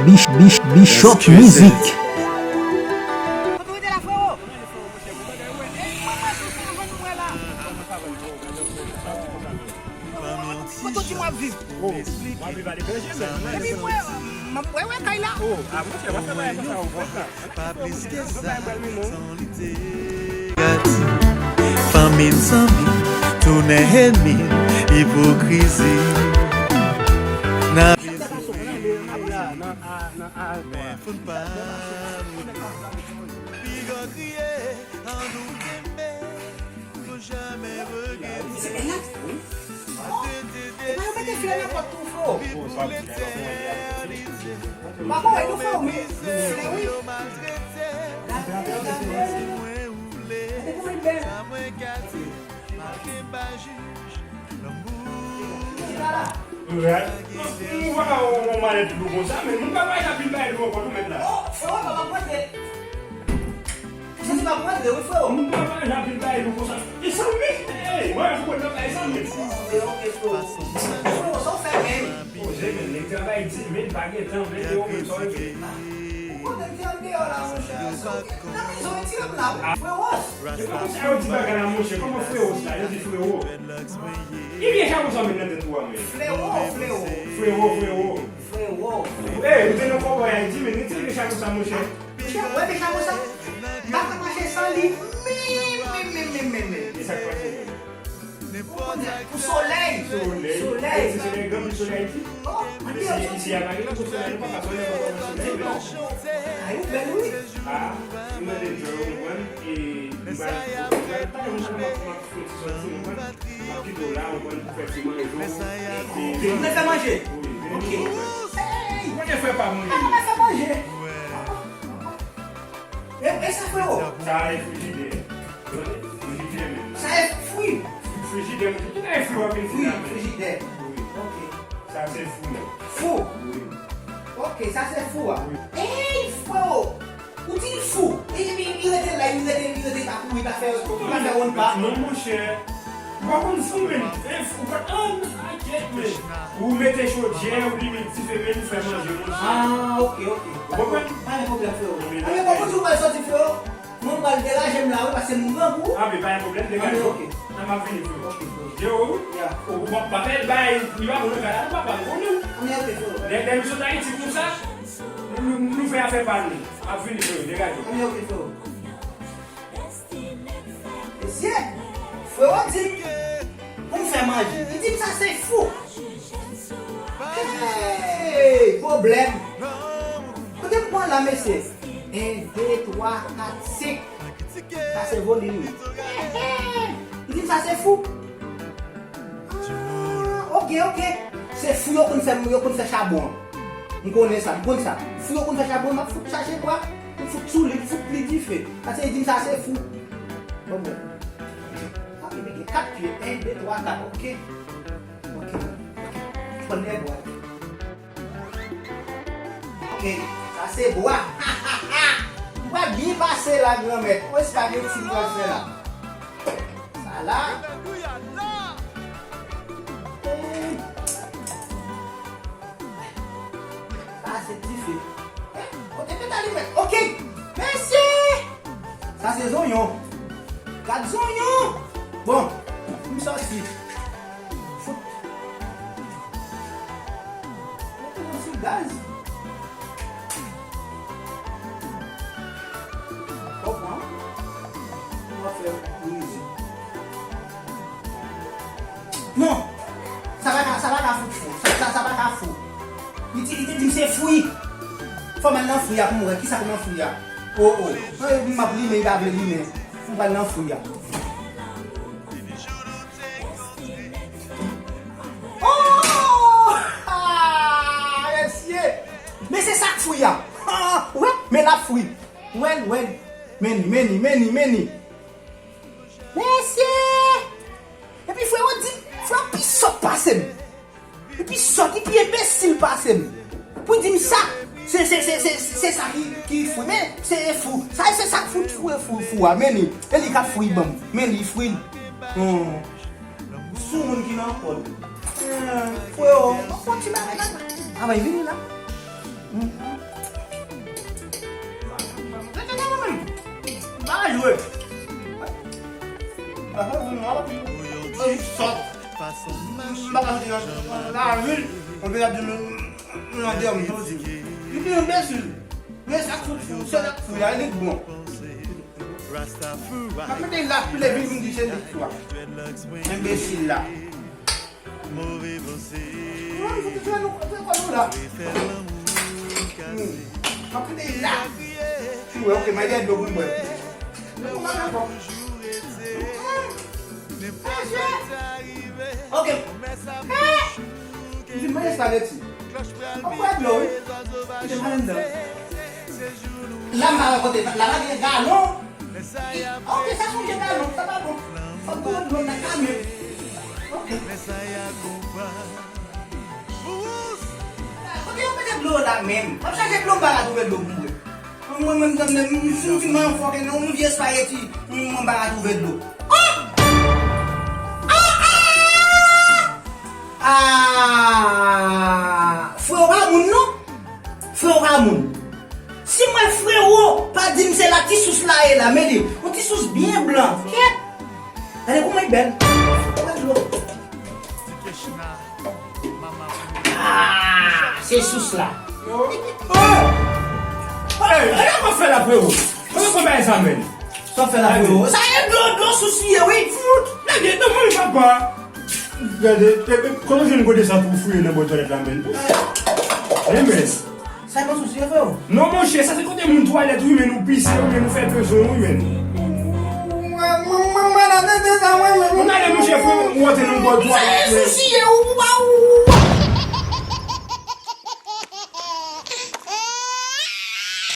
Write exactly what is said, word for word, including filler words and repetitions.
Bishop Music. Kote w di m w ap viv? Epi mwen, m ap wè, wè kay la. Pa plis ke sa, san lite. Fanmi n, zanmi n, tounen ènmi n, ipokrizi. Nan men foun pa mouri. Piga kriye, an nou kenbe. Pou jamè regrete. Epa yo mete flè nan pòt tou, freo. Viv pou lete reyalize. Papa, wè nou fè wi. Flè wi. Gade, gade. Gade kòman l bèl. Sa mwen ka di, pa gen pa jij. Lanmou. Ou pa ka wè yon malèt lou konsa, men moun pa bay anpil bagay lou ankò tou mèt la. Oh, freo, pa, pa prete. Ou santi pa prete, wi, freo. Moun pa bay anpil bagay lou konsa. E san mi, ey, mwen fou nan bay san mi. Ok, ok, freo. Freo, sa w fè menm? Poze, men, nèg travay di, men pa gen tan, men yo, men sa w di. Ou konnen ki andeyò la, monchè. Nan prizon, retire m la, wi. Freo. Se pa konsa yo di bagay la, monchè. Kòman freo sa? Yo di freo. Ki vye chapo sa w met nan tèt ou a, men? Freo, freo. Freo, freo. Freo. Ey, ou te nan kòbòy Ayiti, men retire vye chapo sa, monchè. Monchè, ou wè vye chapo sa? M pa ka mache san li. Men, men, men, men, men, men. E sa k pase menm? Pou solèy. Solèy. Solèy. Ayiti, se lè gen anpil solèy Ayiti. Oh, men isi, isi a pa gen anpil solèy, nou pa ka solèy, pa gen solèy, men. Ay, ou bèl, wi. Ah, m mande Joe, ou konprann, e m pral, m pral, talè m pral, m ap, m ap fè ti sòti, ou konprann, m ap kite w la, ou konprann, pou fè ti manje, ou, e, ou vle fè manje? Wi, vini. Ok. Hey! Ou konnen frè pa m, wi. Ah, mwen fè manje. E, e sa, freo? Sa e frijidè. Frijidè menm. Sa e fri. Frijidè, tout bagay fri w ap vin fri la, men. Frijidè. Wi. Ok. Sa se fou. Fou. Wi. Ok, sa se fou a. Wi. Ey, freo! Ou di l fou. E, epi li rete la, li rete, li rete, li pa kouri, li pa fè, li pa fè wonn pa. Non, monchè. Ou pa konn fou, men. E, fou, pa, ah, non, I get, men. Ou mete chodyè, ou limen dife, men ou fè manje, monchè. Ah, ok, ok. Ou konprann? Pa gen pwoblèm, freo. Anben, bon, bonjou, mwen sòti, freo. Mwen pral deraje m la, wi, paske m grangou. Ah, men pa gen pwoblèm, degaje w. Anben, ok. Nan m ap vini, freo. Ok, freo. Yo, wi. Ya. Ou pa, pa fè bay, li pa bon nan kay la, papa, m konnen w. Anben, ok, freo. Lè, lè nou sot Ayiti konsa, nou, nou, nou fè afè pa nou. M ap vini, freo, degaje w. Anben, ok, freo. Mesye, freo di m pou m fè manje. Li di m sa se fou. Hey, pwoblèm. Kote m pran la, mesye? En, de, twa, kat, senk. Sa se volim li. Li di m sa se fou. Ah, ok, ok. Se fou yo konn fè, yo konn fè chabon an. M konnen sa, m konn sa. Fou yo konn fè chabon an, m ap fout chache bwa, m fout sou li, m fout li dife. Paske li di m sa se fou. Bon, bon. Ah, li gen kat pye. En, de, twa, kat. Ok. Ok. Ok. Pran de bwa. Ok, sa se bwa. M pral byen pase la, granmèt. Yon espageti m pral fè la. Sa la. Sa se dife. Kote peta li mèt? Ok. Mesye! Sa se zonyon. Gad zonyon! Bon, m sòti. Fout. Mete nou sou gaz. Konprann? Nou va fè rizi. Non! Sa pa ka, sa pa ka fout fou. Sa, sa, sa pa ka fou. Li te, li te di m se fwi. Fò m al nan fwi a pou m wè kisa k nan fwi a. O, o. E, m ap limen, li pa vle limen. M pral nan fwi a. Oh! Ah, mesye! Men se sa k fwi a. Ah, ou wè? Men l ap fwi. Wè l, wè l. Men li, men li, men li, men li. Mesye! Epi freo di, freo pi sòt pase m. Li pi sòt, li pi enbesil pase m. Pou di m sa, se, se, se, se, se sa ki, ki fou. Men, se fou. Sa, se sa k fout fou, fou, fou a. Men li, e li k ap fri ban m. Men li fri. Hmm. Sou moun ki nan kòd. Hmm. Freo, mwen fè yon ti bagay la. Avan l vini la. Hmm. Papa di nou, papa di nou, sòt. M pa ka soti nan, nan lari, mwen vin ap di nou, nou nan dèyè m, soti. Li di enbesil. Men sa k fout fou, se la k fou, la, li bon. M ap mete la, pile vin, vin di se li k fou a. Enbesil la. Mwen, fout fè nou, fè kò nou la. Hmm. M ap kite la. Si w wè, ok, mwen gen dlo pou m bwè. Mwen kòmanse ankò. Hmm. Mesye. Ok. Hey! M fin manje espageti. M ap bwè dlo, wi. Kite m al anndan. La, m pa wè kote, la, la gen galon. Ok, sa sonje galon, sa pa bon. Fòk gwo dlo nan kanmen. Ok. Kote yo mete dlo la menm? M ap chache dlo, m pa ka twouve dlo pou m bwè. Mwen, mwen, m, m, m, m, m fin manyen yon fòk, yon vye espageti, m, m pa ka twouve dlo. Oh! Ah, ah! Ah! Frewo pa moun, non. Frewo pa moun. Si mwen frewo, pa di m se la ti sous la ye la, men li, yon ti sous byen blan. Kèt! Gade kouman li bèl. Gade dlo. Ah, se sous la. Yo. Oh! Hey, gade sa w fè la, frewo. Mwen konn bagay sa menm. Sa w fè la, frewo. Sa e dlo, dlo sous li ye, wi. Fout! Lage, non, mwen, papa. Gade, e, e, kòman jwenn kote sa pou fouye nan bò twalèt la, menm? Hey, men. Sa e pa sous li ye, frewo? Non, monchè, sa se kote moun twalèt, wi, men nou pise, wi, men nou fè bezwen, wi, men. Mwen, mwen, mwen, mwen, nan tete sa, mwen, mwen. Ou gade, monchè, frewo, ou antre nan bò twalèt, men. Sa e sous li ye, ou, ou, ou,